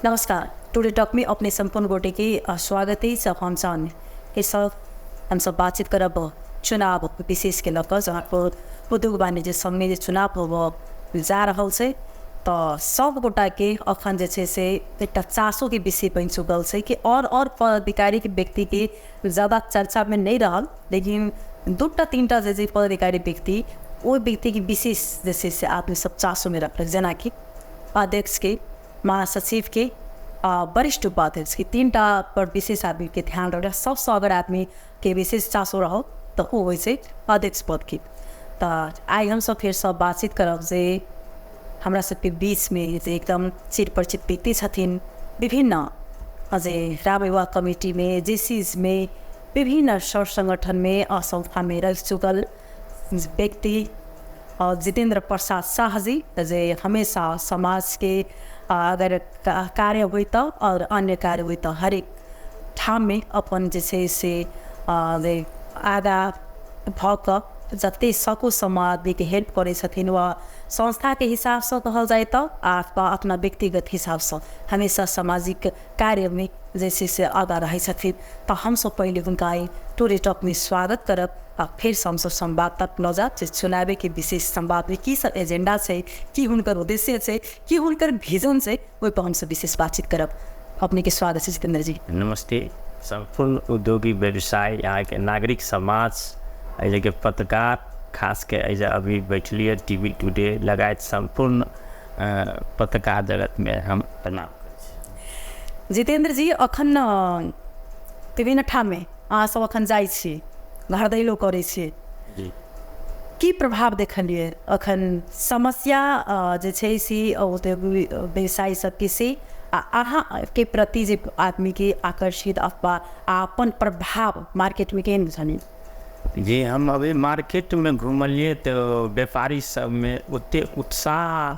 नमस्कार, today talk में अपने संपूर्ण गोटे के स्वागत अछि। हम सन के सब हमसब बातचीत करब चुनाव विशेष के लऽ कऽ, जनकपुर उद्योग वाणिज्य संघमे जे चुनाव होबऽ जा रहल छै तऽ सब गोटाके अखन जे छै से एकटा चासोके विषय बनि चुकल छै कि आओर पदाधिकारीके व्यक्तिके ज्यादा चर्चामे नहि रहल, लेकिन दूटा तीनटा जे छै पदाधिकारी व्यक्ति, ओहि व्यक्तिके विशेष जे छै से आदमी सब चासोमे रखलक, जेनाकि अध्यक्षके, महासचिवके, वरिष्ठ उपाध्यक्षके, तीनटा पर विशेष आदमीके ध्यान रहल। सबसँ अगर आदमीके विशेष चासो रहल तऽ ओ होइ छै अध्यक्ष पदके। तऽ आइ हमसब फेरसँ बातचीत करब जे हमरा सबके बीचमे जे एकदम चिर परिचित व्यक्ति छथिन, विभिन्न जे राम युवा कमिटीमे, जेसीजमे, विभिन्न सर सङ्गठनमे, संस्थामे रहि चुकल व्यक्ति जितेन्द्र प्रसाद शाहजी, जे हमेशा समाजके अगर कार्य होइ तऽ आओर अन्य कार्य होइ तऽ हरेक ठाममे अपन जे छै से जे आगाँ भऽ कऽ जतेक सकू समाजके हेल्प करै छथिन, वा संस्थाके हिसाबसँ कहल जाय तऽ अथवा अपना व्यक्तिगत हिसाबसँ हमेशा सामाजिक कार्यमे जे छै से आगाँ रहै छथिन। तऽ हमसब पहिले हुनका एहि टुडे टॉकमे स्वागत करब आ फेरसँ हमसब संवाद तक लऽ जायब जे चुनावेके विशेष संवादमे की सब एजेंडा छै, की हुनकर उद्देश्य छै, की हुनकर विजन छै, ओहिपर हमसब विशेष बातचीत करब। अपनेके स्वागत छै जितेन्द्र जी। नमस्ते। सम्पूर्ण उद्योगी व्यवसाय, यहाँके नागरिक समाज, एहि के पत्रकार, खास के एहि अभी बैठलिए टी वी टुडे लगायत सम्पूर्ण पत्रकार जगतमे हम प्रणाम करै छी। जितेन्द्र जी, अखन विभिन्न ठाममे अहाँ सब अखन जाइ छी, घर दैलो करै छी, की प्रभाव देखलियै अखन समस्या जे छै से उद्योग व्यवसाय सबके से आ अहाँके प्रति जे आदमीके आकर्षित अथवा अपन प्रभाव मार्केटमे केहन बुझलियै? जी, हम अभी मार्केटमे घुमलियै तऽ व्यापारी सबमे ओते उत्साह,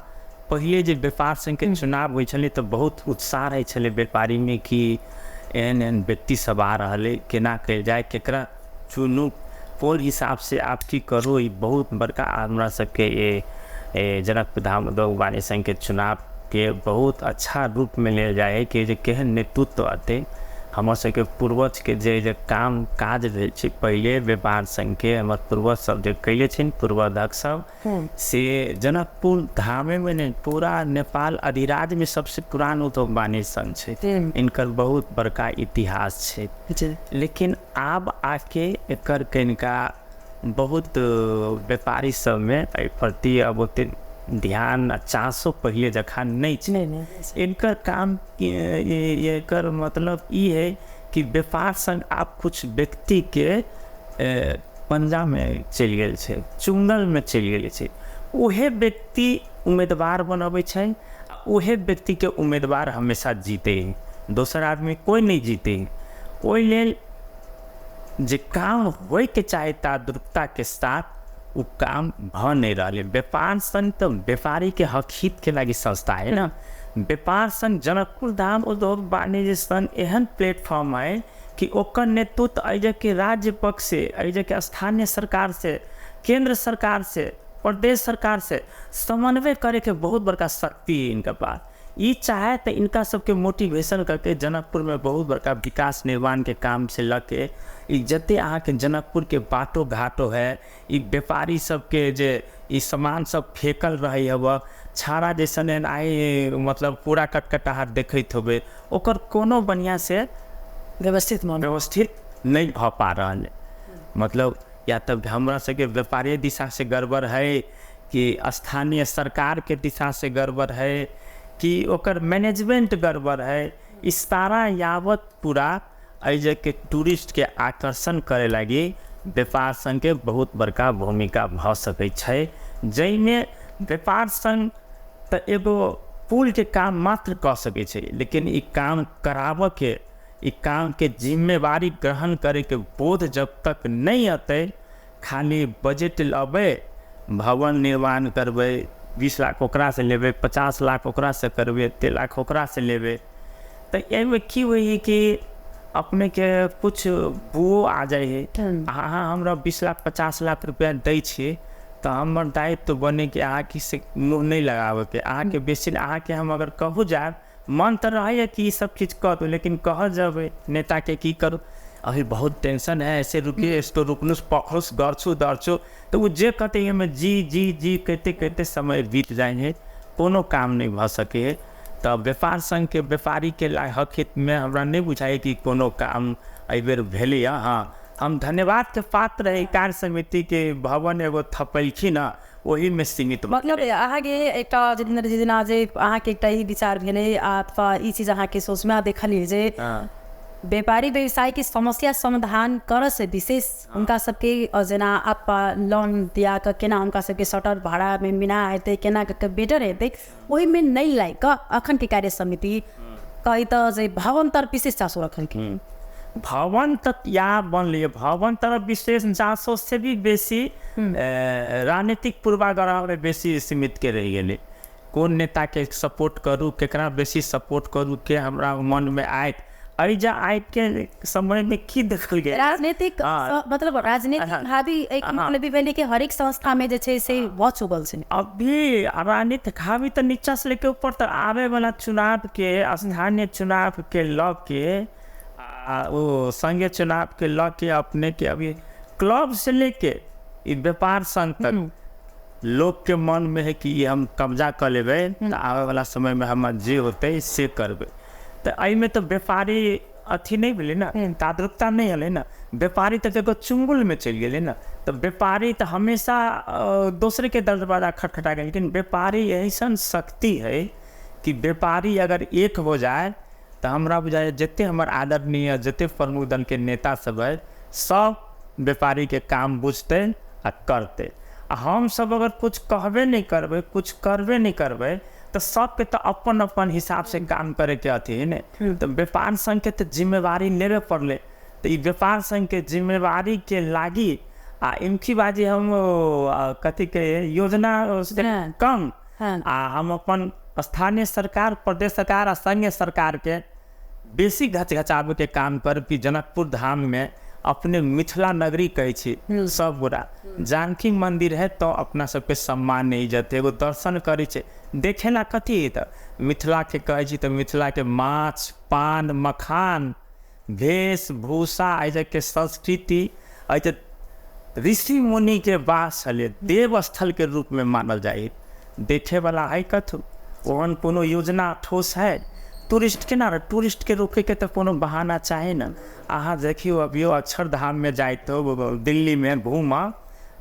पहिले जे व्यापार संघके चुनाव होइ छलै तऽ बहुत उत्साह रहै छलै व्यापारीमे कि एहन एहन व्यक्ति सब आ रहल अइ, केना कयल जाय, केकरा चुनू, कोन हिसाबसँ आब की करू। ई बहुत बड़का हमरा सबके ये जनकपुर धाम उद्योग वाणिज्य संघके चुनावके बहुत अच्छा रूपमे लेल जाइ हइ कि जे केहन नेतृत्व अतै। हमर सबके पूर्वजके जे जे काम काज भेल छै पहिले व्यापार संघके, हमर पूर्वज सब जे कयले छै, पूर्वाध्यक्ष सब, से जनकपुर धामेमे नहि, पूरा नेपाल अधिराज्यमे सबसँ पुरान उद्योग वाणिज्य संघ छै। इनकर बहुत बड़का इतिहास छै। लेकिन आब आके एकर कनिका बहुत व्यापारी सबमे एहि प्रति आब ओते ध्यान आ चासो पहिले जकाँ नहि छै। इनकर काम, एकर मतलब ई है कि व्यापार संघ आब कुछ व्यक्तिके पंजामे चलि गेल छै, चुंगलमे चलि गेल छै। उहे व्यक्ति उम्मीदवार बनबै छै, उहे व्यक्तिके उम्मीदवार हमेशा जीते है, दोसर आदमी कोइ नहि जीते है। ओहि लेल जे काम होइके चाही ताद्रुपताके साथ ओ काम भऽ नहि रहलै। व्यापार संघ तऽ व्यापारीके हक हितके लागि संस्था है ने। व्यापार संघ जनकपुर धाम उद्योग वाणिज्य संघ एहन प्लेटफॉर्म है कि ओकर नेतृत्व एहिके राज्य पक्ष से, एहिके स्थानीय सरकार से, केंद्र सरकार से, प्रदेश सरकार से समन्वय करैके बहुत बड़का शक्ति है इनका पास। ई चाहे तऽ इनका सबके मोटिवेशन करके जनकपुरमे बहुत बड़का विकास निर्माणके काम से लऽ के ई जते अहाँके जनकपुरके बाटो घाटो है, ई व्यापारी सबके जे ई सामान सब फेकल रहै हव छाड़ा जैसन एहन आइ मतलब पूरा कटकटाहट देखैत होबै, ओकर कोनो बढ़िआँ से व्यवस्थित व्यवस्थित नहि भऽ पा रहल है। मतलब या तऽ हमरा सबके व्यापारिये दिशासँ गड़बड़ है कि स्थानीय सरकारके दिशासँ गड़बड़ है कि ओकर मैनेजमेंट गड़बड़ है। ई सारा यावत पूरा एहि जे टूरिस्टके आकर्षण करे लागि व्यापार संघके बहुत बड़का भूमिका भऽ सकै छै, जाहिमे व्यापार संघ तऽ एगो पुलके काम मात्र कऽ सकै छै, लेकिन ई काम कराबऽके, ई कामके जिम्मेवारी ग्रहण करैके बोध जब तक नहि अतै, खाली बजट लबै, भवन निर्माण करबै, 20 लाख ओकरासँ लेबै, 50 लाख ओकरासँ करबै, एते लाख ओकरासँ लेबै, तऽ एहिमे की होइ है कि अपनेके कुछ बुओ आ जाइ है। अहाँ हमरा 20 लाख 50 लाख रुपैआ दै छियै तऽ हमर दायित्व बने कि अहाँके से मुँह नहि लगाबऽके, अहाँके बेसी अहाँके हम अगर कहू जायब मन तऽ रहैए कि ई सब चीज कऽ दू, लेकिन कह जबै नेताके की करू, अभी बहुत टेंशन है, ऐसे रुकिए, इसको रुकलूस पकड़ूस गरछू दरछू, तऽ ओ जे कहतै एहिमे जी जी जी कहिते कहिते समय बीत जाइ है, कोनो काम नहि भऽ सकै है। तऽ व्यापार संघके व्यापारीके हक हितमे हमरा नहि बुझाइए कि कोनो काम एहिबेर भेलैए। हाँ, हम धन्यवादके पात्र है कार्य समितिके भवन एगो थपेलखिन हँ, ओहिमे सीमित। मतलब अहाँके एकटा जितेन्द्र जी जेना जे अहाँके एकटा ई विचार भेलै अथवा ई चीज अहाँके सोचमे देखलियै जे व्यापारी व्यवसायके समस्या समाधान करऽ से विशेष हुनका सबके जेना आप लोन दिया कऽ केना हुनका सबके शटर भाड़ामे बिना हेतै, केना कऽ बेटर हेतै, ओहिमे नहि लागि कऽ अखनके कार्य समिति कही तऽ जे भवन तर विशेष चासो रखलखिन। भवन तक या बनलै, भवन तरफ विशेष चासो से भी बेसी राजनीतिक पूर्वाग्रहमे बेसी सीमित के रहि गेलै। कोन नेताके सपोर्ट करू, केकरा बेसी सपोर्ट करू, के हमरा मनमे आयत, एहि जे आइके समयमे की देखल गेल राजनीतिक मतलब राजनीतिक हावी एक मतलब भी भेलै कि हरेक संस्थामे जे छै से भऽ चुकल छै। अभी राजनीतिक हावी तऽ नीचा से लेके ऊपर तक आबे वाला चुनाव के, स्थानीय चुनाव के लऽ के आ ओ संघीय चुनाव के लऽ के अपने के अभी क्लब से लेके ई व्यापार संघ तक लोग के मन में है कि ई हम कब्जा कऽ लेबै तऽ आबे वाला समय में हमर जे होतै से करबै। तऽ एहिमे तऽ व्यापारी अथी नहि भेलै ने, ताद्रता नहि एलै ने, व्यापारी तऽ एगो चुंगुलमे चलि गेलै ने। तऽ व्यापारी तऽ हमेशा दोसरेके दरवाजा खटखटा गेल, लेकिन व्यापारी ऐसन शक्ति है कि व्यापारी अगर एक हो जाए तऽ हमरा बुझाइए जते हमर आदरणीय जते प्रमुख दलके नेता सब है सब व्यापारीके काम बुझतै आ करतै। आ हम सब अगर कुछ कहबे नहि करबै, कुछ करबे नहि करबै तऽ सबके तऽ अपन अपन हिसाब से काम करैके अथी है ने। तऽ व्यापार संघके तऽ जिम्मेवारी लेबे पड़लै, तऽ ई व्यापार संघके जिम्मेवारीके लागी आ इनकी बाजी हम कथी के योजना से कम आ हम अपन स्थानीय सरकार, प्रदेश सरकार आ संघीय सरकारके बेसी घचघचाबैके काम करब कि जनकपुर धाममे अपने मिथिला नगरी कहै छी सब गोरा, जानकी मंदिर है तो अपना सबके सम्मान नहीं इज्जत, एगो दर्शन करै छै देखेला कथी है। तऽ मिथिलाके कहै छी तऽ मिथिलाके माछ पान मखान वेशभूषा एहिके संस्कृति एहि ऋषि मुनिके वास छलै, देवस्थलके रूपमे मानल जाइ, देखेवला है कथू, ओहन कोनो योजना ठोस है। टूरिस्ट केना रह, टूरिस्टके रोकैके तऽ कोनो बहाना चाही ने। अहाँ देखियौ अभियो अक्षरधाममे जाइत हो दिल्लीमे घूमऽ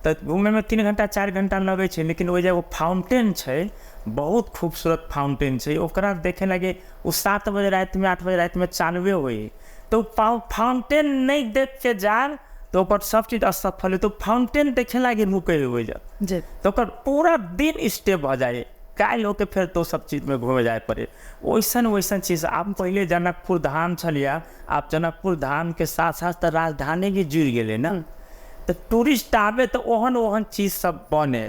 तऽ घूमैमे 3 घंटा 4 घंटा लगै छै, लेकिन ओहि जे एगो फाउंटेन छै, बहुत खूबसूरत फाउंटेन छै, ओकरा देखे लागी ओ 7 बजे रातिमे 8 बजे रातिमे चालुए होइ, तऽ ओ फाउंटेन नहि देख के जाय तऽ ओकर सब चीज असफल है। तऽ फाउंटेन देखे लागी रुकै होइ जा तऽ ओकर पूरा दिन स्टे भऽ जाइ, काल्हि होके फेर तो सब चीजमे घूमे जाय पड़े। वैसन वैसन चीज आब पहिले जनकपुर धाम छलियै, आब जनकपुर धामके साथ साथ तऽ राजधानी भी जुड़ि गेलै ने, तऽ टूरिस्ट आबे तऽ ओहन ओहन चीज सब बने।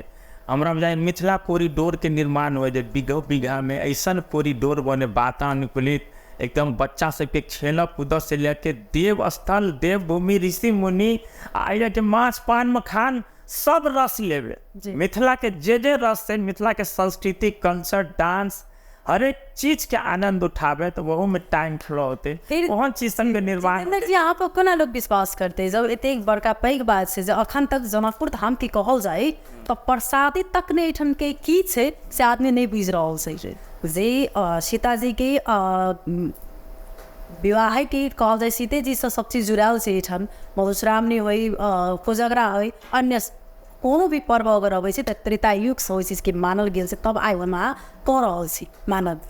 हमरा बुझाइ मिथिला कॉरिडोरके निर्माण होइ जे बीघो बीघामे ऐसन कॉरिडोर बने वातानुकूलित एकदम, बच्चा सबके खेल कूद से लेके देवस्थल देवभूमि ऋषि मुनि आ एहिके माछ पान मखान सब रस लेबे, मिथिला के जे जे रस है, मिथिला के संस्कृति कल्चर डांस हरेक चीज के आनंद उठाबे, तो वहू में टाइम फ्लो होते ओहन चीज सबके निर्माण। जी अहाँ पर कोना लोग विश्वास करते जब एतेक बड़का पैघ बात छै जे अखन तक जनकपुर धाम के कहल जाय तऽ प्रसादी तक नहि एहिठाम के की छै से आदमी नहि बुझि रहल छै। जे सीताजी के विवाह के कहल जाय, सीते जी से सब चीज जुड़ल छै एहिठाम, मधुश्रावणी होइ, कोजगरा होइ, अन्य कोनो भी पर्व अगर अबै छै तऽ त्रेता युगसँ ओहि चीजके मानल गेल छै, तब आइ हम अहाँ कऽ रहल छी मानब।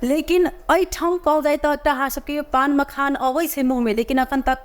लेकिन एहिठाम कहल जाय तऽ एकटा अहाँ सबके पान मखान अबै छै मुँहमे, लेकिन अखन तक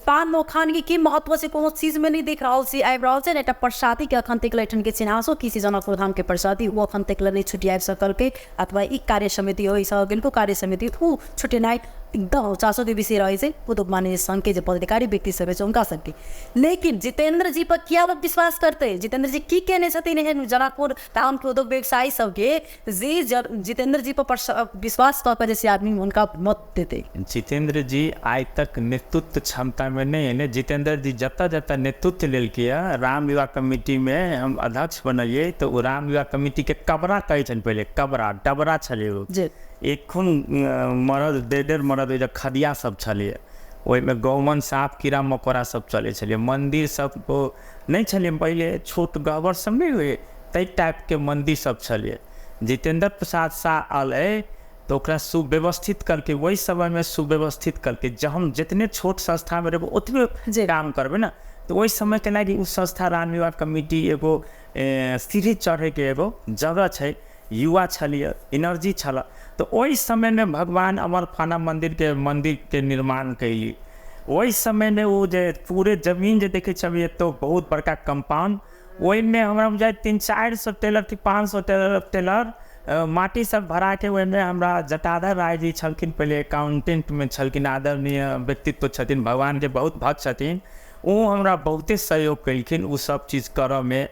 पान मखानके की महत्व छै कोनो चीजमे नहि देख रहल छी, आबि रहल छै ने। एकटा प्रसादीके अखन तक एहिठामके चिन्हासो की छै जनकपुर धामके प्रसादी, ओ अखन तक नहि छुटि आबि सकलकै, अथवा ई कार्य समिति हो, ई कार्य समिति ओ छुटेनाइ एकदम चासोके विषय रहै छै उद्योग वाणिज्य संघके जे पदाधिकारी व्यक्ति सब छै हुनका सबके। लेकिन जितेन्द्र जी पर किया लोग विश्वास करतै? जितेन्द्र जी की केने छथिन एहन जनकपुर धामके उद्योग व्यवसायी सबके जे जितेन्द्र जी पर विश्वास कऽ के जे आदमी हुनका मत देतै? जितेन्द्र जी आइ तक नेतृत्व क्षमतामे नहि एलै। जितेन्द्र जी जतऽ जतऽ नेतृत्व लेलकै हँ, राम विवाह कमिटीमे हम अध्यक्ष बनलियै तऽ ओ राम विवाह कमिटीके कबरा कहै छनि, पहिले कबरा डबरा छलै ओ, एखन मरद डेढ़ डेढ़ मरद जे खदिया सब छलैए, ओहिमे गहुमन साँप कीड़ा मकोड़ा सब चलै छलै। मन्दिर सब नहि छलै पहिले, छोट गहबर सब नहि होइ ताहि टाइपके मन्दिर सब छलै। जितेंद्र प्रसाद शाह अलै तऽ ओकरा सुव्यवस्थित करके, ओहि समयमे सुव्यवस्थित करके, जब हम जितने छोट संस्थामे रहबै ओतबे काम करबै ने, तऽ ओहि समयके लागि ओ संस्था राम युवा कमिटी एगो सीढ़ी चढ़ैके एगो जगह छै। युवा छलियै, एनर्जी छल, तऽ ओहि समयमे भगवान अमरखाना मन्दिरके निर्माण कैली। ओहि समयमे ओ जे पूरे जमीन जे देखै छलियै तो बहुत बड़का कम्पाउंड, ओहिमे हमरा बुझाइ 300-400 टेलर कि 500 टेलर माटी सब भरा के ओहिमे हमरा जटाधर राय जी छलखिन, पहिले अकाउंटेंटमे छलखिन, आदरणीय व्यक्तित्व छथिन, भगवानके बहुत भक्त छथिन, ओ हमरा बहुते सहयोग केलखिन ओ सब चीज करऽमे।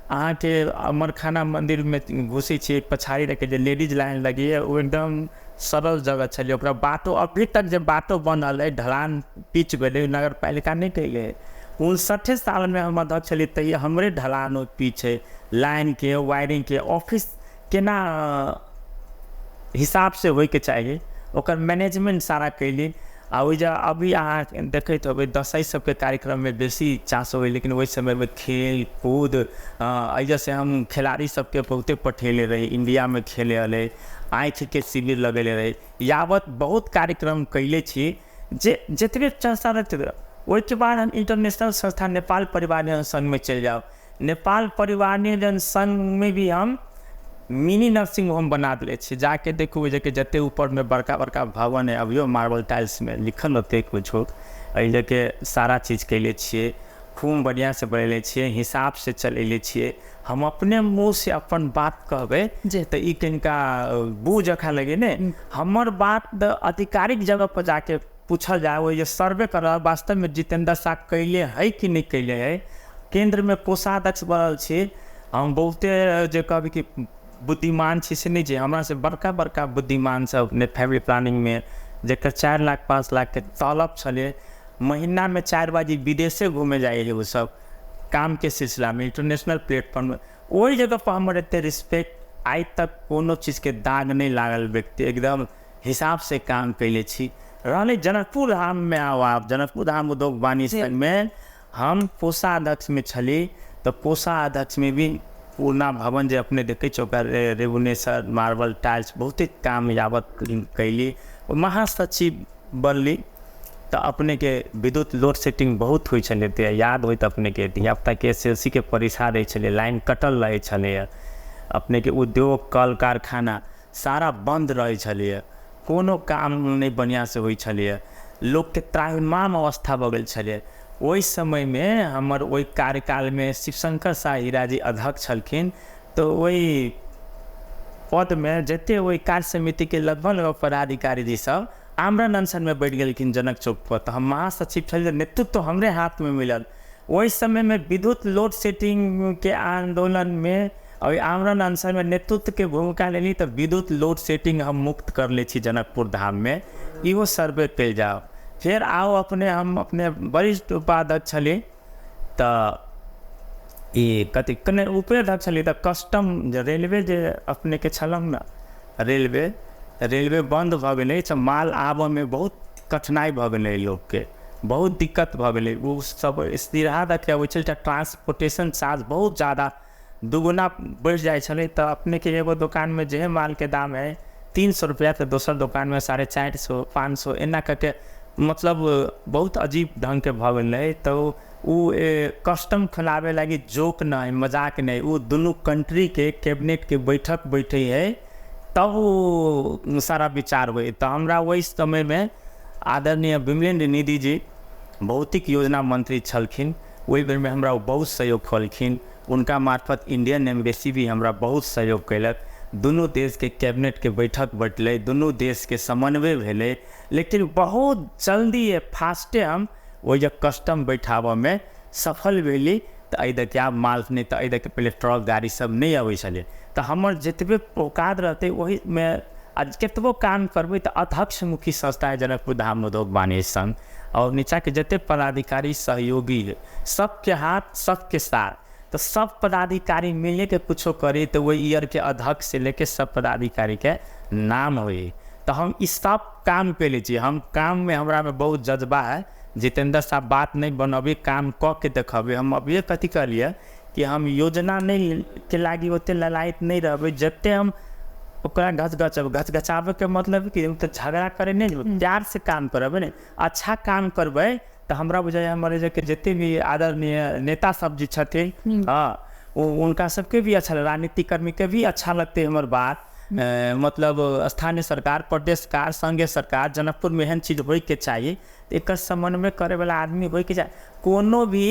अहाँके अमरखाना मन्दिरमे घुसै छियै, पछाड़ी रखे जे लेडीज लाइन लगैए, ओ एकदम सरल जगह छलै। ओकरा बाटो अभी तक जे बाटो बनल अइ, ढलान पिच भेलै, नगरपालिका नहि कैले। 59 सालमे हम अध्यक्ष छलियै तहिया हमरे ढलान ओ पिच है, लाइनके वायरिंगके ऑफिस केना हिसाबसँ होइके चाही ओकर मैनेजमेंट सारा कैली। आ ओहि जे अभी अहाँ देखैत होबै दसैँ सबके कार्यक्रममे बेसी चास होइ, लेकिन ओहि समयमे खेल कूद एहिजसँ हम खेलाड़ी सबके बहुते पठेले रही, इंडियामे खेले अलै, आँखिके शिविर लगेले रही, यावत बहुत कार्यक्रम कैले छी जे जतबे संस्था रहते। ओहिके बाद हम इंटरनेशनल संस्था नेपाल परिवार नियोजन संघमे चलि जाउ। नेपाल परिवार नियोजन संघमे भी हम मिनी नर्सिंग होम बना देले छी। जाके देखू ओहि जगह जते ऊपरमे बड़का बड़का भवन है, अभियो मार्बल टाइल्समे लिखल होतै कुछो, एहि जगह सारा चीज कैले छियै, खूब बढ़िआँसँ बनेले छियै, हिसाबसँ चलेले छियै। हम अपने मुँहसँ अपन बात कहबै तऽ ई कनिका बू जखा लगे ने, हमर बात आधिकारिक जगह पर जाके पूछल जाय, ओहि जे सर्वे करल वास्तवमे जितेंद्र शाह कैले है कि नहि कैले है। केन्द्रमे कोषाध्यक्ष बनल छी हम, बहुते जे कहबै कि बुद्धिमान छी से नहि छै, हमरा से बड़का बड़का बुद्धिमान सब ने फैमिली प्लानिंगमे जकर 4 लाख 5 लाखके तलब छलै, महीनामे 4 बाजी विदेशे घूमे जाइ है ओ सब कामके सिलसिलामे इंटरनेशनल प्लेटफॉर्ममे। ओहि जगह पर हमर एते रिस्पेक्ट, आइ तक कोनो चीजके दाग नहि लागल व्यक्ति, एकदम हिसाबसँ काम कैले छी। रहलै जनकपुर धाममे, आउ आप जनकपुर धाम उद्योग वाणिज्य संघमे हम कोषाध्यक्षमे छली, तऽ कोषाध्यक्षमे भी पूर्णा भवन जे अपने देखै छियै ओकर रेवुनेसर मार्बल टाइल्स बहुते काम यावत कैली। महासचिव बनली तऽ अपनेके विद्युत लोड सेटिंग बहुत होइ छलै, तऽ याद होइत अपनेके धियापुताके SLC के परीक्षा रहै छलै, लाइन कटल रहै छलैए, अपनेके उद्योग कल कारखाना सारा बन्द रहै छलैए, कोनो काम नहि बढ़िआँसँ होइ छलैए, लोकके त्राहिमाम अवस्था भऽ गेल छलै। ओहि समयमे हमर ओहि कार्यकालमे शिवशंकर शाह हीराजी अध्यक्ष छलखिन, तऽ ओहि पदमे जते ओहि कार्य समितिके लगभग लगभग पदाधिकारी जी सब आमरण अनशनमे बैठ गेलखिन जनक चौक पर, तऽ हम महासचिव छलियै, नेतृत्व हमरे हाथमे मिलल। ओहि समयमे विद्युत लोड सेटिंगके आन्दोलनमे ओहि आमरण अनशनमे नेतृत्वके भूमिका लेली, तऽ विद्युत लोड सेटिंग हम मुक्त कर लै छी जनकपुर धाममे, इहो सर्वे कयल जाओ। फेर आउ अपने, हम अपने वरिष्ठ उपाध्यक्ष छली तऽ ई कथी कने उपाध्यक्ष छली, तऽ कस्टम जे रेलवे जे अपनेके छलहुँ ने रेलवे, रेलवे बन्द भऽ गेलै, तऽ माल आबऽमे बहुत कठिनाइ भऽ गेलै लोकके, बहुत दिक्कत भऽ गेलै। ओ सब स्थिरहा दऽ अबै छलै तऽ ट्रांसपोर्टेशन चार्ज बहुत ज़्यादा दुगुना बढ़ि जाइ छलै। तऽ अपनेके एगो दोकानमे जे मालके दाम है 300 रुपैआ, तऽ दोसर दोकानमे 450 500 एना करिके, मतलब बहुत अजीब ढङ्गके भऽ गेल रहै। तऽ ओ कस्टम खोलाबै लागि जोक नहि, मजाक नहि, ओ दुनू कंट्रीके कैबिनेटके बैठक बैठे है तब ओ सारा विचार होइ। तऽ हमरा ओहि समयमे आदरणीय विमलेन्द्र निधि जी भौतिक योजना मंत्री छलखिन, ओहि बेरमे हमरा ओ बहुत सहयोग कलखिन। उनका मार्फत इंडियन एम्बेसी भी हमरा बहुत सहयोग कयलक। दुनू देशके कैबिनेटके बैठक बैठलै, दुनू देशके समन्वय भेलै, लेकिन बहुत जल्दी फास्टे हम ओहि जे कस्टम बैठाबऽमे सफल भेली। तऽ एहि दऽके आब माल नहि, तऽ एहि दऽके पहिले ट्रक गाड़ी सब नहि अबै छलै, तऽ हमर जतबे औकात रहतै ओहिमे आ कतबो काम करबै तऽ अध्यक्षमुखी संस्था है जनकपुर धाम उद्योग वाणिज्य संघ, और नीचाँके जते पदाधिकारी सहयोगी है सबके हाथ सबके साथ। तो सब पदाधिकारी मिले के कुछो करी तो वही ईयर के अध्यक्ष से लेके सब पदाधिकारी के नाम होई। तो हम इस सब काम पे छी, हम काम में हमरा में बहुत जज्बा है। जितेंद्र साहब बात नहीं बनबे, काम कऽ के देखबे। हम अभिये कथी कहलियै कि हम योजना नहीं के लागी ओते ललायत नहीं रहबै, जते हम ओकरा घचघचब। घचघचाबैके मतलब कि तऽ झगड़ा करे नहीं, प्यार से काम करबै ने, अच्छा काम करबै तऽ हमरा बुझाइए हमर जे जते भी आदरणीय नेता सब जे छथिन, हाँ, उनका सबके भी अच्छा, राजनीतिक कर्मी के भी अच्छा लगतै हमर बात। मतलब स्थानीय सरकार, प्रदेश सरकार, संघीय सरकार, जनकपुर में एहन चीज होइके चाही, एकर समन्वय करैवला आदमी होइके चाही। कोनो भी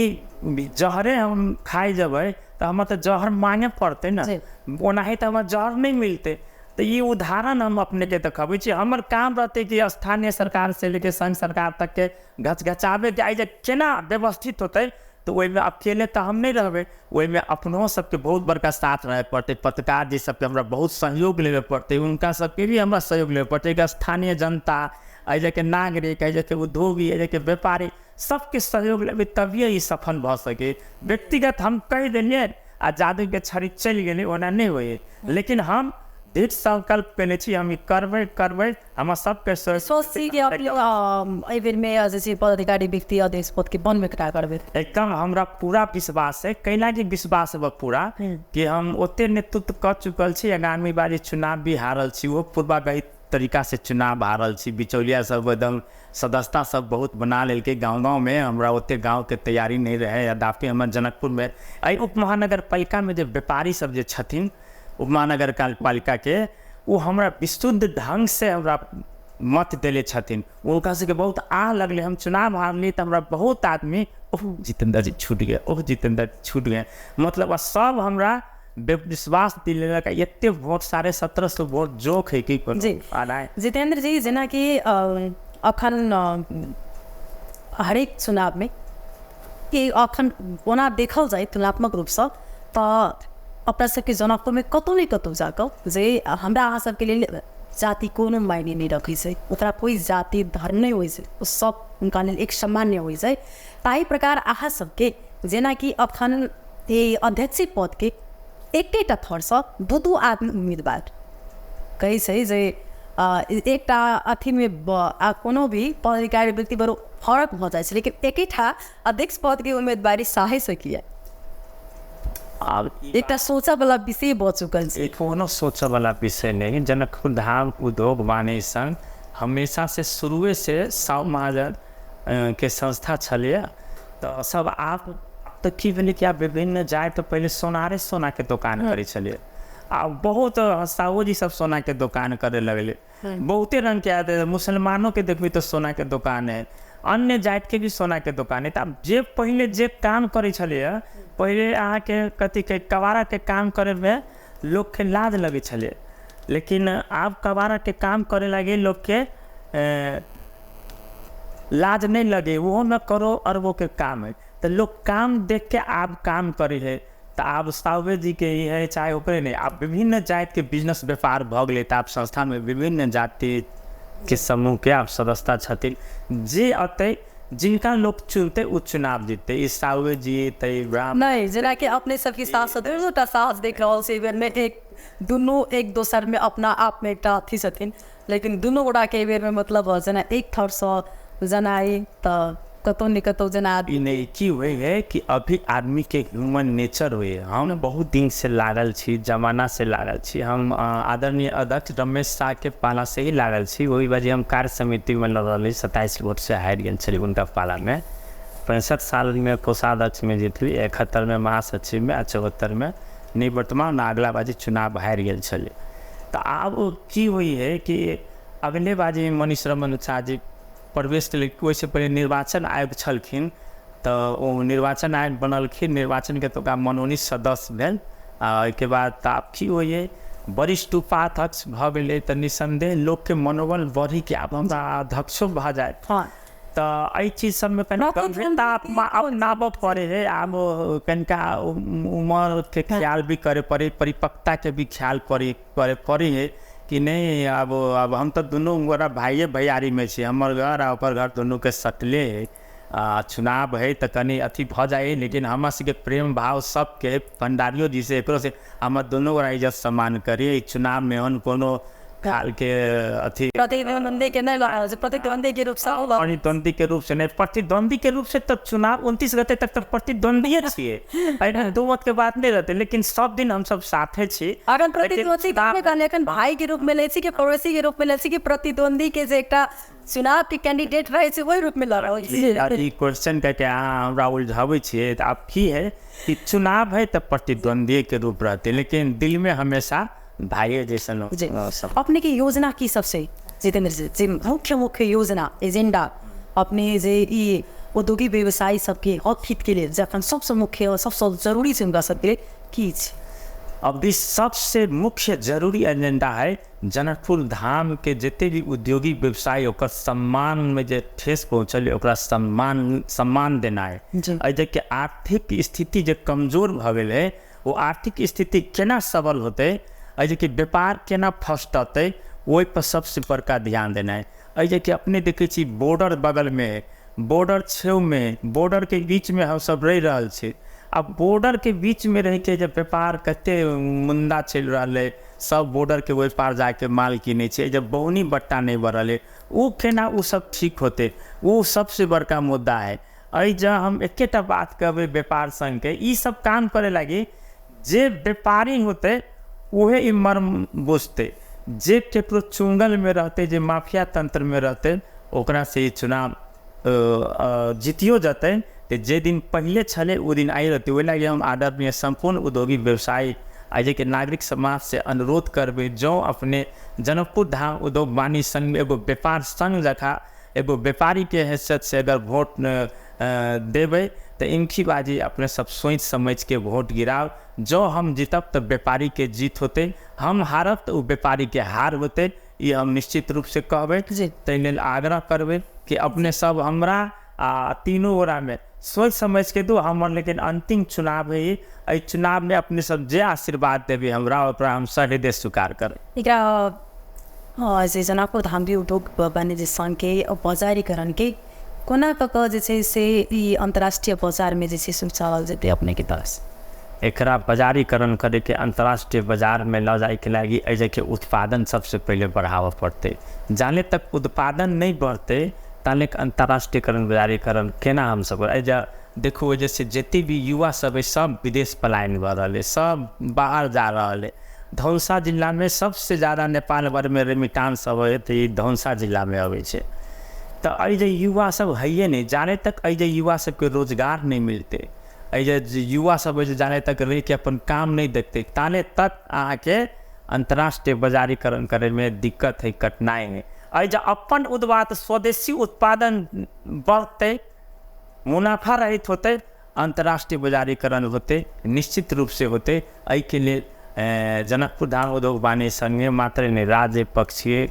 जहरे हम खाइ जेबै तऽ हमरा तऽ जहर मांगे पड़तै ने, ओनाही तऽ हमरा जहर नहि मिलतै। तऽ ई उदाहरण हम अपने के देखबै छी। हमर काम रहतै कि स्थानीय सरकार से लेके संघ सरकार तक के घचघचाबे के, आइ जे केना व्यवस्थित होतै, तऽ ओहिमे अकेले तऽ हम नहि रहबै, ओहिमे अपनो सबके बहुत बड़का साथ रहे पड़तै। पत्रकार जी सबके हमरा बहुत सहयोग लेबे पड़तै, हुनका सबके भी हमरा सहयोग लेबे पड़तै। स्थानीय जनता, एहि जाके नागरिक, एहि जाके उद्योगी, एहि जाके व्यापारी, सबके सहयोग लेबै तभिए ई सफल भऽ सके। व्यक्तिगत हम कहि देलियै आ जादू के छड़ी चलि गेलै, ओना नहि होइए। लेकिन हम दृढ़ संकल्प केने छी, हम ई करबै करबै, हमरा सबके सोच कि एहि बेरमे जे पदाधिकारी व्यक्ति अध्यक्ष पदके बनबे करबै। एकदम हमरा पूरा विश्वास है, कैला कि विश्वास है पूरा कि हम ओते नेतृत्व कऽ चुकल छी। आगामी बारी चुनाव भी हारल छी, ओहो पूर्वाग्रहित तरीका से चुनाव हारल छी। बिचौलिया सब एकदम सदस्यता सब बहुत बना लेलकै गाँव गाँव में। हमरा ओते गाँव के तैयारी नहीं रहे। यद्यपि हमर जनकपुर में एहि उप महानगर पालिका में जे व्यापारी सब जे छथिन उप महानगर पालिका के, वो हमरा विशुद्ध ढंग से हमरा मत देले छथिन। हुनका सबके बहुत आह लगलै। हम चुनाव हारली तऽ हमरा बहुत आदमी ओह जितेंद्र जी छूट गए, ओह जितेंद्र जी छूट गए, मतलब सब हमरा विश्वास दिलेलक। एते वोट 1750 वोट जोक है कि जी। जितेंद्र जी, जेनाकि अखन हरेक चुनावमे अखन ओना देखल जाय तुलनात्मक रूपसँ तऽ अपना सबके जनकपुरमे कतहु ने कतहु जाकऽ जे हमरा अहाँ सबके लेल जाति कोनो मायने नहि रखै छै, ओकरा कोइ जाति धर्म नहि होइ छै, ओ सब हुनका लेल एक सामान्य होइ छै। ताहि प्रकार अहाँ सबके जेनाकि अखन ई अध्यक्ष पदके एकेटा थरसँ दू दू आदमी उम्मीदवार कहै छै जे एकटा अथीमे कोनो भी पदाधिकारी व्यक्ति बरु फरक भऽ जाइ छै, लेकिन एकेठा अध्यक्ष पदके उम्मीदवारी साहस किया? आब एकटा सोचऽ वाला विषय भऽ चुकल छै। कोनो सोचऽ वाला विषय नहीं। जनकपुर धाम उद्योग वाणिज्य संघ हमेशा से शुरुए से साहु महाजन के संस्था छलैए। तऽ सब आब तऽ की भेलै कि आब विभिन्न जाति, तऽ पहिले सोनारे सोना के दोकान करै छलियै, आ बहुत साहु जी सब सोना के दोकान करे लगलै। बहुते रंग के आदत, मुसलमानों के देखबै तऽ सोना के दोकान है, अन्य जाति के भी सोना के दोकान है। तऽ आब जे पहिले जे काम करै छलैए, पहिले अहाँके कथी कहै कबाड़ा के काम करैमे लोकके लाज लगै छलै, लेकिन आब कबाड़ा के काम करे लागी लोकके लाज नहीं लगे, ओहोमे करोड़ अरबों के काम है। तऽ लोक काम देख के आब काम करै है। तऽ आब साहुए जी के ई है चाहे ओकरे नहीं, आब विभिन्न जाति के बिजनेस व्यापार भऽ गेलै। तऽ आब संस्थामे विभिन्न जाति के समूह के आब सदस्यता छथिन। जे अतै जिनका लोक चुनतै ओ चुनाव जीततै। ई साहुए जी तऽ ब्राह्मण नहि, जेनाकि अपने सबके साहस दूटा साहस देख रहल छी एहि बेरमे, एक दुनू एक दोसरमे अपना आपमे एकटा अथी छथिन, लेकिन दुनू गोटाके एहि बेरमे मतलब जेना एक थरसँ जनाइ तऽ कतहु ने कतहु जेना ई नहीं की होइ है कि अभी आदमी के ह्यूमन नेचर होइ है। हम बहुत दिन से लागल छी, जमाना से लागल छी। हम आदरणीय अध्यक्ष रमेश शाह के पाला से ही लागल छी। ओहि वजह हम कार्य समिति में लड़ल रही, 27 वोट से हारि गेल छली उनका पाला में। 65 साल में कोषाध्यक्ष में जीतली, 71 में महासचिव में आ 74 में निवर्तमान अगला बाजी चुनाव हारि गेल छली। तऽ आब की होइ है कि अगले बाजी मनीष रमन झा जी प्रवेश केलक। ओहिसँ पहिले निर्वाचन आयोग छलखिन, तऽ ओ निर्वाचन आयोग बनलखिन, निर्वाचनके तऽ ओकरा मनोनीत सदस्य भेल। आ ओहिके बाद तऽ आब की होइए, वरिष्ठ उपाध्यक्ष भऽ गेलै तऽ निसन्देह लोकके मनोबल बढ़िके आब हमरा अध्यक्षो भऽ जायत। तऽ एहि चीज सबमे कनि गंभीरता अपनाबऽ पड़ै है। आब कनिका उमरके ख्याल भी करे पड़े, परिपक्वताके भी ख्याल करे पड़े है कि नहीं। आब हम तऽ दुनू गोरा भाइये भैयारीमे छी, हमर घर आ ओकर घर दुनूके सटले है। चुनाव है तऽ कनि अथी भऽ जाइ है, लेकिन हमरा सबके प्रेम भाव सबके भण्डारियो जी से एकरो से हमर दुनू गोरा इज्जत सम्मान करी। चुनाव में एहन कोनो काल के अथी प्रतिद्वंदी के नहीं, प्रतिद्वंदी के रूप से प्रतिद्वंदी के रूप से नहीं, प्रतिद्वंदी के रूप से तब चुनाव 29 गते तक तक प्रतिद्वंदीये छियै, एहिमे दू मत के बात नहीं रहते, लेकिन सब दिन हम सब साथे छी। अगर प्रतिद्वंदी के भाई के रूप में लै छी कि पड़ोसी के रूप में लै छी कि प्रतिद्वंदी के जे एकटा चुनाव के कैंडिडेट रहे छै ओहि रूप में लड़ रहल छी? ई क्वेश्चन के अहाँ हमरा उलझाबै छियै। तऽ आब की है कि चुनाव है तऽ प्रतिद्वंदी के रूप रहते, लेकिन दिल में हमेशा भाइये जैसन। अपने के योजना की सबसे जितेंद्र जी, जे मुख्य मुख्य योजना एजेंडा अपने जे ई उद्योगी व्यवसायी सबके हक हित के लिए जखन सबसे मुख्य और सबसे जरूरी छै हुनका सबके लिए की छै? अभी सबसे मुख्य जरूरी एजेंडा है जनकपुर धाम के जते भी उद्योगी व्यवसायी ओकर सम्मान में जे ठेस पहुँचल ओकरा सम्मान सम्मान देना है। एहि के आर्थिक स्थिति जे कमजोर भऽ गेल है वो आर्थिक स्थिति केना सबल होतै, एहि जे व्यापार केना फस्टतै, ओहि पर सबसे बड़का ध्यान देना है। एहि जे कि अपने देखै छी बॉर्डर बगलमे है, बॉर्डर छेवमे, बॉर्डर के बीचमे हम सब रहि रहल छी। अब बॉर्डर के बीच में रह के जे व्यापार कते मुंदा चलि रहल है, सब बॉर्डर के ओहि पार जाके माल किनै छै, जब बौनी बट्टा नहीं बढ़ल है ओ केना ओ सब ठीक होतै, ओ सबसे बड़का मुद्दा है। एहि जे हम एकेटा बात कहबै व्यापार संघके, ई सब काम करे लागी जे व्यापारी होतै उहे ई मर्म बुझतै, जे केकरो चुंगल में रहतै, जे माफिया तंत्र में रहतै ओकरा से ई चुनाव जीतियो जतै तऽ जे दिन पहिले छलै ओ दिन आइ रहतै। ओहि लागि हम आदरणीय सम्पूर्ण उद्योगी व्यवसायी आ जे कि नागरिक समाज से अनुरोध करबै, जँ अपने जनकपुर धाम उद्योग वाणिज्य संघ एगो व्यापार संघ जकाँ एगो व्यापारी के हैसियत से अगर वोट देबै तऽ इनकी बाजी अपने सब सोचि समझ के वोट गिराउ। जँ हम जीतब तऽ व्यापारी के जीत होतै, हम हारब तऽ ओ व्यापारी के हार होतै, ई हम निश्चित रूप से कहबै। ताहि लेल आग्रह करबै कि अपने सब हमरा आ तीनू गोरामे सोचि समझ के दू हमर, लेकिन अंतिम चुनाव है एहि चुनाव में अपने सब जे आशीर्वाद देबै हमरा ओकरा हम सहृदय स्वीकार करबै। एकरा जे जनकपुर धाम भी उद्योग वाणिज्य संघ के बजारीकरण के कोना कऽ कऽ जे छै से ई अंतर्राष्ट्रीय बाजार में जे छै से उछालल जेतै अपने के तरफ? एकरा बजारीकरण करैके अंतर्राष्ट्रीय बाजार में लऽ जाइके लागि एहि के उत्पादन सबसे पहिले बढ़ाबऽ पड़तै। जाने तक उत्पादन नहीं बढ़तै ताले अंतर्राष्ट्रीयकरण बजारीकरण केना हमसब एहि देखू। जैसे जते भी युवा सब है सब विदेश पलायन भऽ रहल है, सब बाहर जा रहल है। धौंसा जिलामे सबसे ज़्यादा नेपाल भरिमे रेमिटांस अबै है तऽ ई धौंसा जिलामे अबै छै। तऽ एहि जे युवा सब हैये नहि, जाने तक एहि जे युवा सबके रोजगार नहि मिलतै, एहि जे युवा सब जे जाने तक रहिके अपन काम नहि देखतै ताने तक अहाँके अंतर्राष्ट्रीय बजारीकरण करैमे दिक्कत है, कठिनाइ है। एहि जे अपन उत्पाद स्वदेशी उत्पादन बढ़तै, मुनाफा रहित होतै, अंतर्राष्ट्रीय बजारीकरण होतै, निश्चित रूप से होतै। एहिके लेल जनकपुर धाम उद्योग वाणिज्य संघ मात्र नहि, राज्य पक्षीय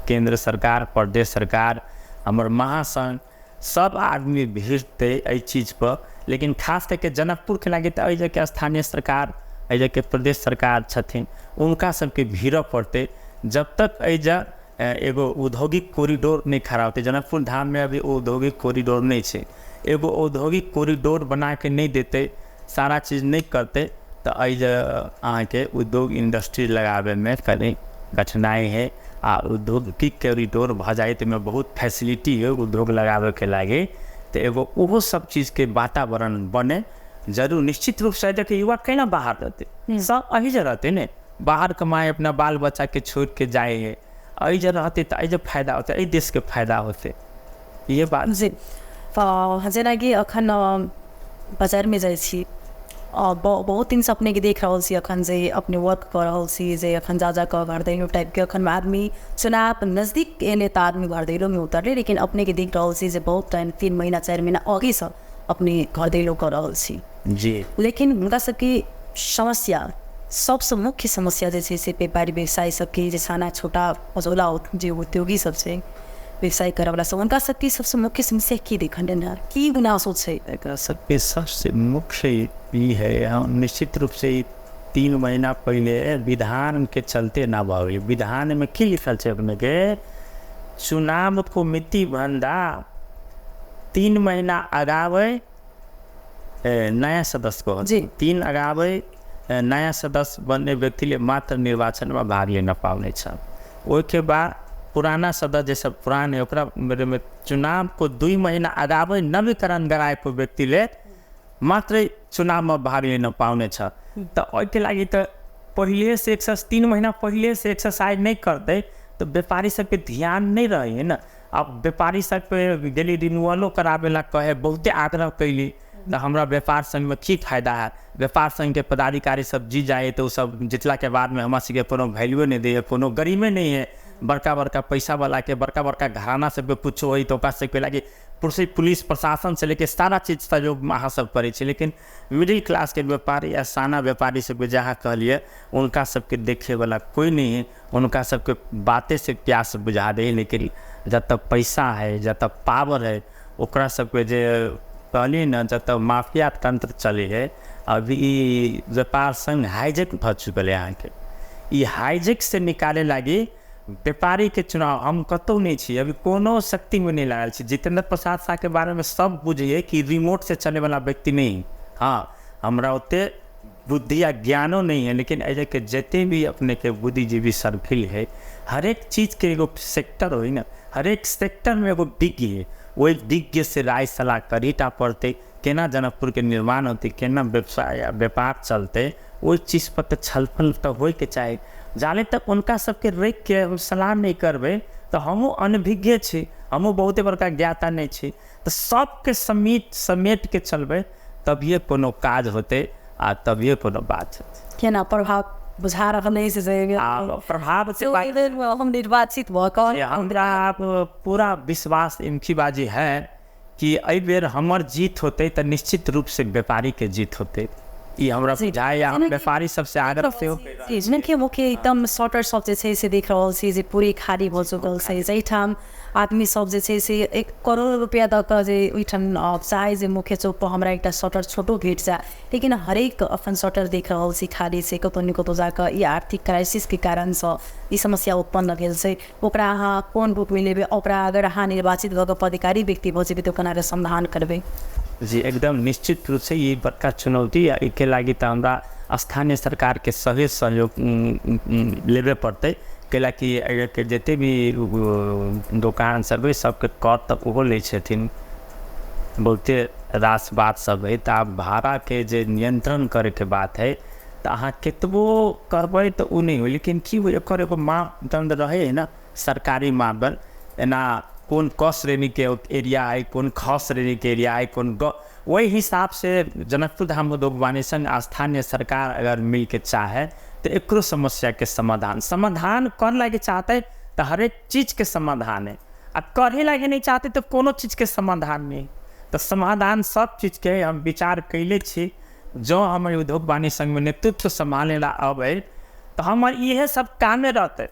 केंद्र सरकार, प्रदेश सरकार, हमर महासंघ सब आदमी भिड़तै एहि चीज पर। लेकिन खास करके जनकपुर के लागि तऽ एहि के स्थानीय सरकार, एहि के प्रदेश सरकार छथिन, उनका सबके भिड़ऽ पड़तै। जब तक एहि एगो औद्योगिक कॉरिडोर नहीं खड़ा होतै, जनकपुर धाम में अभी औद्योगिक कॉरिडोर नहीं छै, एगो औद्योगिक कॉरिडोर बना के नहीं देतै, सारा चीज नहीं करतै तऽ एहि अहाँके उद्योग इंडस्ट्री लगाबैमे कनि कठिनाइ है। आ औद्योगिक कॉरिडोर भऽ जाइ तऽ बहुत फैसिलिटी है उद्योग लगाबैके लागि, तऽ एगो ओहो सब चीजके वातावरण बने जरूर निश्चित रूप से। देखिए युवा केना बाहर रहतै, सब एहि जे रहतै ने, बाहर कमाए अपना बाल बच्चाके छोड़ि के जाइ है, एहि जे रहतै तऽ एहि जे फायदा होतै, एहि देशके फायदा होतै, ये बात। जी जेनाकि अखन बाजारमे जाइ छी, बहुत दिनसँ अपनेके देख रहल छी अखन जे अपने वर्क कऽ रहल छी, जे अखन जा जा कऽ घर दैलो टाइपके अखन आदमी चुनाव नजदीक एलै तऽ आदमी घर दैलोमे उतरलै, लेकिन अपनेके देख रहल छी जे बहुत टाइम 3 महीना 4 महीना अघिसँ अपने घर दैलो कऽ रहल छी जी। लेकिन हुनका सबके समस्या सबसँ मुख्य समस्या जे छै से व्यापारी व्यवसायी सबके जे साना छोटा मझौला जे उद्योगी सब छै व्यवसाय करऽवला सब, हुनका सबके सबसँ मुख्य समस्या की देखल है, की गुनासो छै? एकरा सबके सबसे मुख्य ई है, हम निश्चित रूप से 3 महीना पहले विधान के चलते ना भऽ गेलै। विधान में की लिखल छै अपने के, चुनाव को मिति भन्दा 3 महीना अगाबै नयाँ सदस्यको जी। 3 अगाबै नयाँ सदस्य बन्ने व्यक्तिले मात्र निर्वाचनमा भाग लिन पाउनेछ। ओहिके बाद पुराना सदस्य जे सब पुरान है ओकरा में चुनावको 2 महीना अगाबै नवीकरण गराएको व्यक्तिले मात्रै चुनावमा भाग लिन पाउनेछ। त ओहिके लागि त पहिले से 3 महीना पहिले से एक्सरसाइज नहीं करते तो व्यापारी सबके ध्यान नहीं रहे है ना। अब व्यापारी सबके गेली रिन्यूअलो कराबेला कहे बहुते आग्रह कैली तो हमरा व्यापार संघ में की फायदा है, व्यापार संघ के पदाधिकारी सब जीत जाए तो सब जितला के बाद में हमरा सबके कोनो वैल्यूए नहीं दे, कोनो गरीबे नहीं है। बड़का बड़का पैसा वाला के बड़का बड़का घराना सबके कुछो होइ तो ओकरा सबके लागि पुलिस प्रशासन से लेके सारा चीज सहयोग अहाँ सब करै छी, लेकिन मिडिल क्लास के व्यापारी या साना व्यापारी सबके जहाँ कहलिए उनका सबके देखे वाला कोई नहीं है। उनका सबके बातें से प्यास बुझा दे, लेकिन जब तक पैसा है जब तक पावर है ओकरा सबके जे कहलिए न जब तक माफिया तंत्र चले है। अभी व्यापार संघ हाईजेक भऽ चुकल है अहाँके, ई हाईजेक से निकाले लागी व्यापारी के चुनाव हम कतौ नहीं छी, अभी कोनो शक्ति में नहीं लागल छी। जितेंद्र प्रसाद शाह के बारे में सब बुझिए कि रिमोट से चले वाला व्यक्ति नहीं, हाँ हमरा ओते बुद्धि या ज्ञानो नहीं है, लेकिन एहि के जते भी अपने के बुद्धिजीवी सर्किल है हरेक चीज़ के एगो सेक्टर हो ना, हरेक सेक्टर में एगो विज्ञ है, वही विज्ञ से राय सलाह करी टा पड़ते केना जनकपुर के निर्माण होते, केना व्यवसाय व्यापार चलते, ओहि चीज़ पर तो छलफल तो होइके चाही। जाले तक उनका सबके रोकि के हम सलाह नहीं करबै तो हमहूँ अनभिज्ञ छी, हमहूँ बहुते बड़का ज्ञाता नहीं छी, तो सबके समेट के चलबै तभिए कोनो काज होतै आ तभिए कोनो बात होतै। केना प्रभाव बुझा रहल अछि जे प्रभाव से हम निर्वाचित भऽ कऽ हमरा पूरा विश्वास इमकी बाजी है कि एहि बेर हमर जीत होतै तऽ निश्चित रूप से व्यापारी के जीत होतै, ई हमरा बुझाइ हम व्यापारी सबसे आग्रह सेहो जेनाकि मुख्य एकदम शटर सब जे छै से देख रहल छी जे पूरी खाली भऽ चुकल छै, जाहिठाम आदमी सब जे छै से 1 करोड़ रुपया दऽ कऽ जे ओहिठाम चाहे जे मुख्य चौक पर हमरा एकटा शटर छोटो भेट जाए, लेकिन हरेक अपन शटर देख रहल छी खाली छै। कतौ ने कतौ जाकऽ ई आर्थिक क्राइसिसके कारणसँ ई समस्या उत्पन्न भेल छै। ओकरा अहाँ कोन रूपमे लेबै, ओकरा अगर अहाँ निर्वाचित भऽ कऽ पदाधिकारी व्यक्ति भऽ जेबै तऽ ओकरा समाधान करबै? जी एकदम निश्चित रूप से ये बड़का चुनौती है। एहिके लागि तऽ हमरा स्थानीय सरकार के सही सहयोग लेबे पड़तै, कैलाकि एहिके जते भी दोकान सब है सबके कर तऽ ओहो लै छथिन, बहुते रास बात सब है। तऽ आब भाड़ाके जे नियंत्रण करैके बात है तऽ अहाँ कतबो करबै तऽ ओ नहि होइ, लेकिन की होइ एकर एगो मापदंड रहै है ना, सरकारी मापदंड, एना कोन क श्रेणी के एरिया है, कोन ख श्रेणी के एरिया है, कोन ग, वही हिसाब से जनकपुर धाम उद्योग वाणिज्य संघ स्थानीय सरकार अगर मिल के चाहे तो एकरो समस्या के समाधान कर लागे चाहते तो हरेक चीज़ के समाधान है, आ करे लागे नहीं चाहते तो कोनो चीज़ के समाधान नहीं। तो समाधान सब चीज़ के हम विचार कैले छी। जो हमर उद्योग वाणिज्य संघ में नेतृत्व संभाले ला अबै तो हमर इहे सब कामे रहते,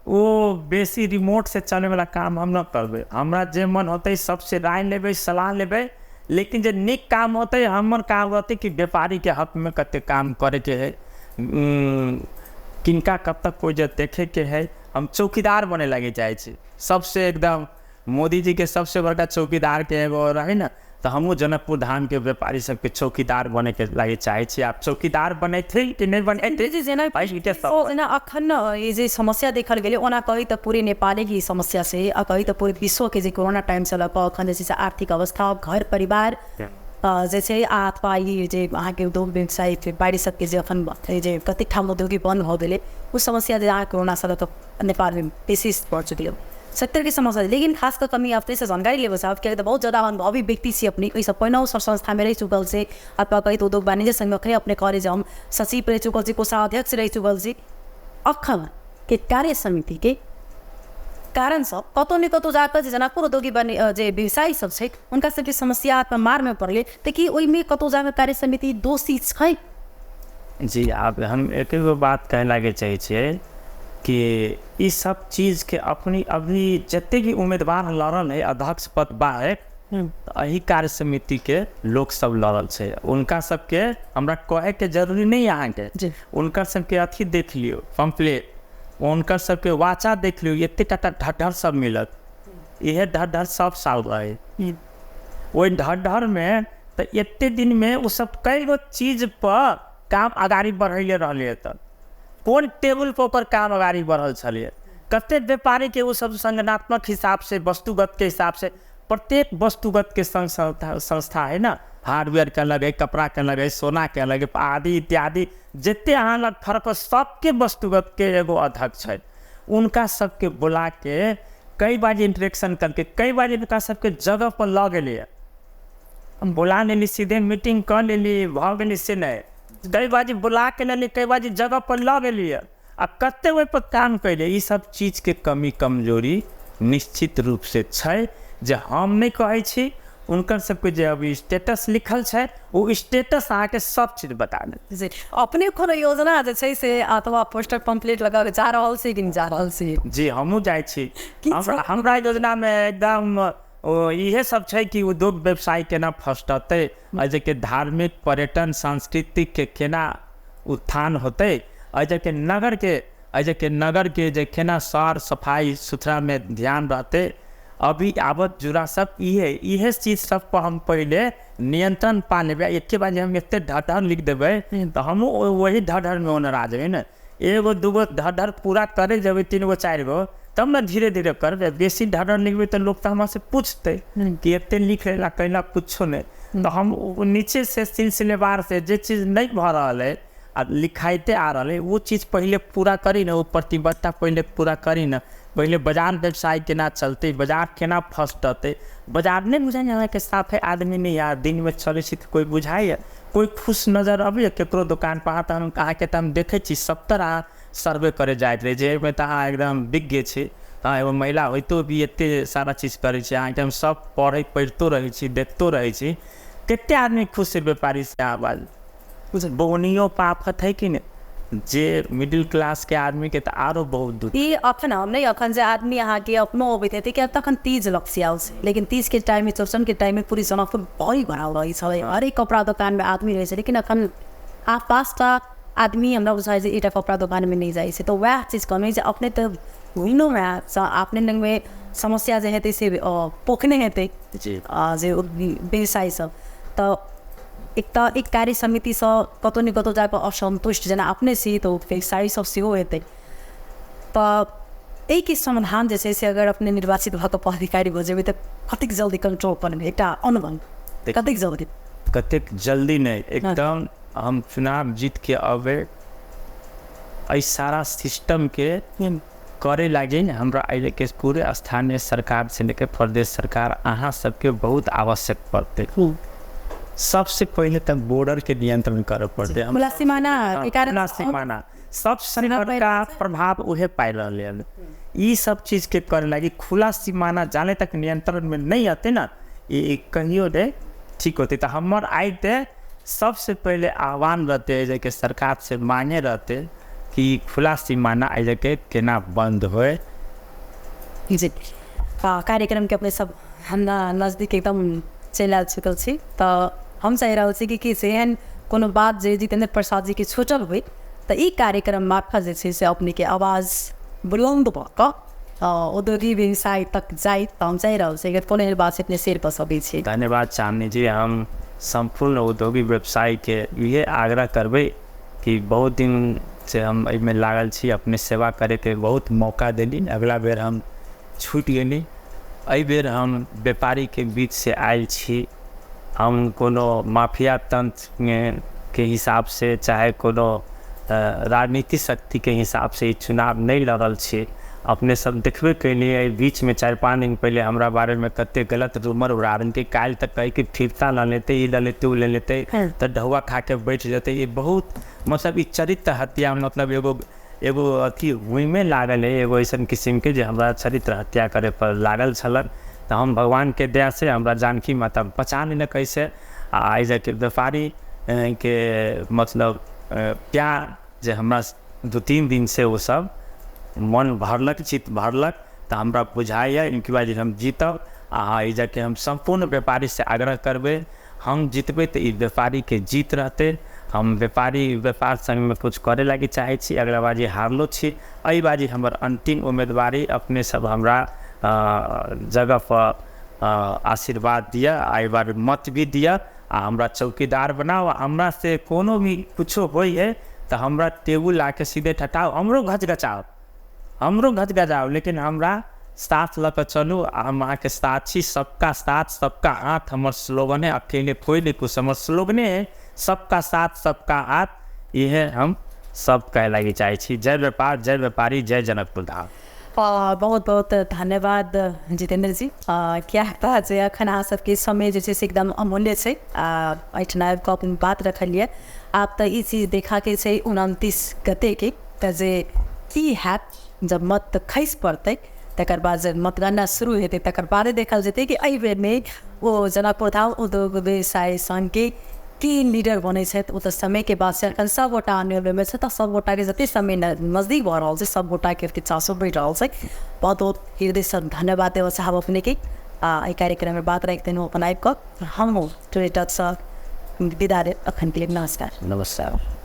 वो बेसी रिमोट से चले वाला काम हम न करबै। हमरा जे मन होतै सबसे राय लेबै, सलाह लेबै, लेकिन जे नीक काम होतै हमर काम रहतै कि व्यापारी के हक में कते काम करैके है, किनका कब तक कोई जे देखे के है। हम चौकीदार बने लगे चाहे छी सबसे, एकदम मोदी जी के सबसे बड़का चौकीदार के एगो रहे ना, तो हमहूँ जनकपुर धाम के व्यापारी सबके चौकीदार बने के लागे चाहे छी। आप चौकीदार बनेथिन कि नहि बनेथिन? जेना जेना अखन ई जे समस्या देखल गेलै, ओना कही तऽ पूरे नेपाले के ई समस्या छै, आ कही तऽ पूरे विश्वके जे कोरोना टाइमसँ लऽ कऽ अखन जे छै से आर्थिक अवस्था, घर परिवार जे छै अथवा ई जे अहाँके उद्योग व्यवसाय व्यापारी सबके जे अखन जे कतेक ठाम उद्योगी बन्द भऽ गेलै, ओ समस्या जे अहाँ कोरोनासँ लऽ कऽ नेपालमे बेसी बढ़ि चुकलै सेक्टरके समस्या। लेकिन खास कऽ कमी अपनेसँ जानकारी लेबऽ चाहब, कियाकि तऽ बहुत ज्यादा अनुभवी व्यक्ति छी अपने, ओहिसँ पहिनहुँ सब संस्थामे रहि चुकल छै, अथवा कही तऽ उद्योग वाणिज्य संघमे अखने अपने कहले जे हम सचिव रहि चुकल छी, कोषाध्यक्ष रहि चुकल छी। अखन के कार्य समितिके कारणसँ कतौ ने कतौ जाकऽ जे जनकपुर उद्योगी बने जे व्यवसायी सब छै हुनका सबके समस्या अथवा मारमे पड़लै, तऽ की ओहिमे कतौ जाकऽ कार्य समिति दोषी छै? जी आब हम एक एगो बात कहै लागे चाहै छियै कि ई सब चीज़ के अपनी अभी जते भी उम्मीदवार लड़ल है अध्यक्ष पद बा है, एहि कार्य समिति के लोक सब लड़ल छै, उनका सबके हमरा कहे के जरूरी नहीं अहाँके, उनका सबके अथी देख लियौ पम्पलेट, उनकर सबके वाचा देख लियौ, एते टाटा ढढर सब मिलत, इहे ढढर सब साल रहे। ओहि ढढ़मे तऽ एते दिनमे ओ सब कई गो चीज पर काम अगाड़ी बढ़ैले रहलै। तऽ कोन टेबुल पर ओकर काम अगाड़ी बढ़ल छलै, कते व्यापारी के ओ सब संगठनात्मक हिसाब से, वस्तुगत के हिसाब से, प्रत्येक वस्तुगत के संस्था है ना, हार्डवेयर के अलग है, कपड़ा के अलग है, सोना के अलग है, आदि इत्यादि, जते अहाँ लग फर्क सबके वस्तुगत के एगो अध्यक्ष है। उनका सबके बुला के कई बार इंटरेक्शन करके कई बार इनका सबके जगह पर लऽ गेलियै। हम बुला लेली, सीधे मीटिंग कऽ लेली, भऽ गेली से नहि, कई बार बुला के लेली, कई बार जगह पर लऽ गेलियै आ कते ओहि पर काम कैलियै। ई सब चीज के कमी कमजोरी निश्चित रूप से छै, जे हम नहि कहै छी, उनकर सबके जे अभी स्टेटस लिखल छै ओ स्टेटस अहाँके सब चीज बता देत। जी, अपने कोनो योजना जे छै से अथवा पोस्टर पम्पलेट लगा के जा रहल छी कि नहि जा रहल छी? जी, हमहूँ जाइ छी। हमरा योजनामे एकदम इहे सब छै कि उद्योग व्यवसाय केना फस्टतै, एहि धार्मिक पर्यटन सांस्कृतिक के केना उत्थान होतै, एहि नगर के एहि नगर के जे केना सार सफाई सुथरा में ध्यान रहतै। अभी आवत जुड़ा सब इहे इहे चीज सब पर हम पहले नियंत्रण पा लेबै। एके बार हम एते ढढ़ लिख देबै तऽ हमहूँ वही ढढ़ में ओनरा जेबै ने। एगो दूगो ढढ़ पूरा करे जेबै, 3 गो 4 गो, तब ने धीरे धीरे करबै। बेसी ढढ़ लिखबै तऽ लोग तऽ हमरा से पूछतै कि एते लिख लेला कैला कुछो नहीं। तऽ हम नीचे से सिलसिलेवार से जे चीज नहीं भऽ रहल है आ लिखाइते आ रहल है वो चीज पहले पूरा करी ने, वो प्रतिबद्धता पहले पूरा करी ने। पहले बाजार व्यवसाय केना चलते, बाजार केना फसटते, बाजार नहीं बुझाइ अहाँके साफे आदमी नहीं यार दिन में चलै छी तऽ कोइ बुझाइए, कोइ खुश नजर अबैए केकरो दोकान पर? तऽ हम अहाँके तऽ हम देखै छी सभतर अहाँ सर्वे करे जाइत रहै, जे एहिमे तऽ अहाँ एकदम विज्ञ छी। तऽ एगो महिला होइतो भी एते सारा चीज करै छी अहाँके, हम सब पढ़ै पढ़ितो रहै छी, देखतो रहै छी। कते आदमी खुश है व्यापारी से? आवाज बोनियो पाफत है कि नहीं, जे मिडिल क्लास के आदमी के तऽ आरो बहुत दुख। ई अखन हम नहि, अखन जे आदमी अहाँके अपनो अबैत हेतै किया तखन तीज लग्सियाल छै, लेकिन तीज के टाइम में, चौरचन के टाइम में पूरी जनकपुर बड़ी भराव रहै छलै, हरेक कपड़ा दोकान में आदमी रहै छै। लेकिन अखन 8-5 टा आदमी हमरा बुझाइ छै एकटा कपड़ा दोकान में नहि जाइ छै। तऽ वएह चीज कहने जे अपने तऽ घुमिनोमे अपने लगमे समस्या जे हेतै से पोखने हेतै जे व्यवसाय सब। तऽ एक तऽ एक कार्य समितिसँ कतहु ने कतहु जाकऽ असन्तुष्ट जेना अपने छी तऽ ओ व्यवसायी सब सेहो हेतै। तऽ एहिके समाधान जे छै से अगर अपने निर्वाचित भऽ कऽ पदाधिकारी भऽ जेबै तऽ कतेक जल्दी कंट्रोल करबै, एकटा अनुभव कतेक जल्दी? कतेक जल्दी नहि, एकदम हम चुनाव जीत के अबै एहि सारा सिस्टम के करे लागी हमरा एहि के पूरे स्थानीय सरकार से लेके प्रदेश सरकार अहाँ सबके बहुत आवश्यक पड़तै। सबसे पहले तक बॉर्डर के नियंत्रण करे पड़तै। खुला सीमाना के कारण खुला सीमाना सबसे बड़का प्रभाव उहे पाइ रहलै हन। ई सब चीज के करे लागी खुला सीमाना जाने तक नियंत्रण में नहीं आते ना, ये कहियो दे ठीक होते। तो हमर आइते सबसे पहले आह्वान रहते है के सरकार से मांगे रहते कि खुला सीमाना एहि के केना बंद होए। जी, कार्यक्रम के अपने सब हमरा नजदीक एकदम चलि आयल चुकल छी। तऽ हम चाहि रहल छी कि से एहन कोनो बात जे जितेंद्र प्रसाद जी के छूटल हुए तऽ ई कार्यक्रम मार्फत जे छै से अपने के आवाज बुलंद भऽ कऽ औद्योगिक व्यवसाय तक जाय। तऽ हम चाहि रहल छी अगर कोनो एहन बात छै अपने शेयर कऽ सकै छी। धन्यवाद चांदनी जी। हम सम्पूर्ण औद्योगिक व्यवसाय के इहे आग्रह करबै कि बहुत दिन से हम एहिमे लागल छी, अपने सेवा करैके बहुत मौका देली, अगला बेर हम छूटि गेली। एहि बेर हम व्यापारीके बीच से आयल छी। हम कोनो माफिया तंत्र के हिसाब से चाहे कोनो राजनीतिक शक्ति के हिसाब से ई चुनाव नहीं लड़ल छी। अपने सब देखबे कैलिए एहि बीचमे 4-5 दिन पहले हमरा बारेमे कते गलत रूमर उड़ा रहे, काल्हि तक कहे कि फिरता लऽ लेतै, ई लऽ लेतै, ओ लऽ लेतै, तऽ ढौआ खा के बैठ जेतै। ई बहुत मतलब ई चरित्र हत्या मतलब एगो एगो अथी हुइमे लागल है, एगो ऐसन किस्मके जे हमरा चरित्र हत्या करे पर लागल छलन। तऽ हम भगवानके दया से हमरा जानकी माता बचा लेलक ऐसे। आ एहि जाके व्यापारी के मतलब प्यार जे हमरा 2-3 दिन से ओ सब मन भरलक, चित्त भरलक, तऽ हमरा बुझाइए इनकी बार हम जीतब। आ एहि जाके हम सम्पूर्ण व्यापारी से आग्रह करबै, हम जीतबै तऽ ई व्यापारीके जीत रहतै। हम व्यापारी व्यापार संघमे कुछ करे लागी चाहै छी। अगला बाजी हारलो छी, एहि बाजी हमर अंतिम उम्मीदवारी। अपने सब हमरा जगह पर आशीर्वाद दिअ, आ एहि बार मत भी दिअ, आ हमरा चौकीदार बनाउ। आ हमरा से कोनो भी कुछो होइ है तऽ हमरा टेबुल आके सीधे ठटाउ, हमरो घचघचाउ, हमरो घचघचाउ, लेकिन हमरा साथ लऽ कऽ चलू। आ हम अहाँके साथ छी। सबका साथ सबका हाथ हमर स्लोगन है, अकेले कोई नहीं कुछ, हमर स्लोगने है सबका साथ सबका हाथ। इहे हम सब कहे लागी चाहै छी। जय व्यापार, जय व्यापारी, जय जनकपुर धाम। बहुत बहुत धन्यवाद जितेंद्र जी। क्या तऽ जे अखन अहाँ सबके समय जे छै से एकदम अमूल्य छै, आ एहिठिना आबि कऽ अपन बात रखलियै। आब तऽ ई चीज देखाके छै 29 गतेके, तऽ जे की हैत जब मत खसि पड़तै, तकर बाद जब मतगणना शुरू हेतै तकर बादे देखल जेतै कि एहि बेरमे ओ जनकपुर धाम उद्योग व्यवसाय संघके की लीडर बनै छथि। ओ तऽ समयके बात छै। एखन सभगोटा अन्योन्यमे छै, तऽ सभगोटाके जतेक समय नजदीक भऽ रहल छै सभगोटाके ओतेक चासो बढ़ि रहल छै। बहुत बहुत हृदयसँ धन्यवाद देबऽ चाहब अपनेके, आ एहि कार्यक्रममे बात राखि देलहुँ अपन आबि कऽ। हमहूँ टुडे टकसँ विदा लेब अखनके लेल। नमस्कार। नमस्कार।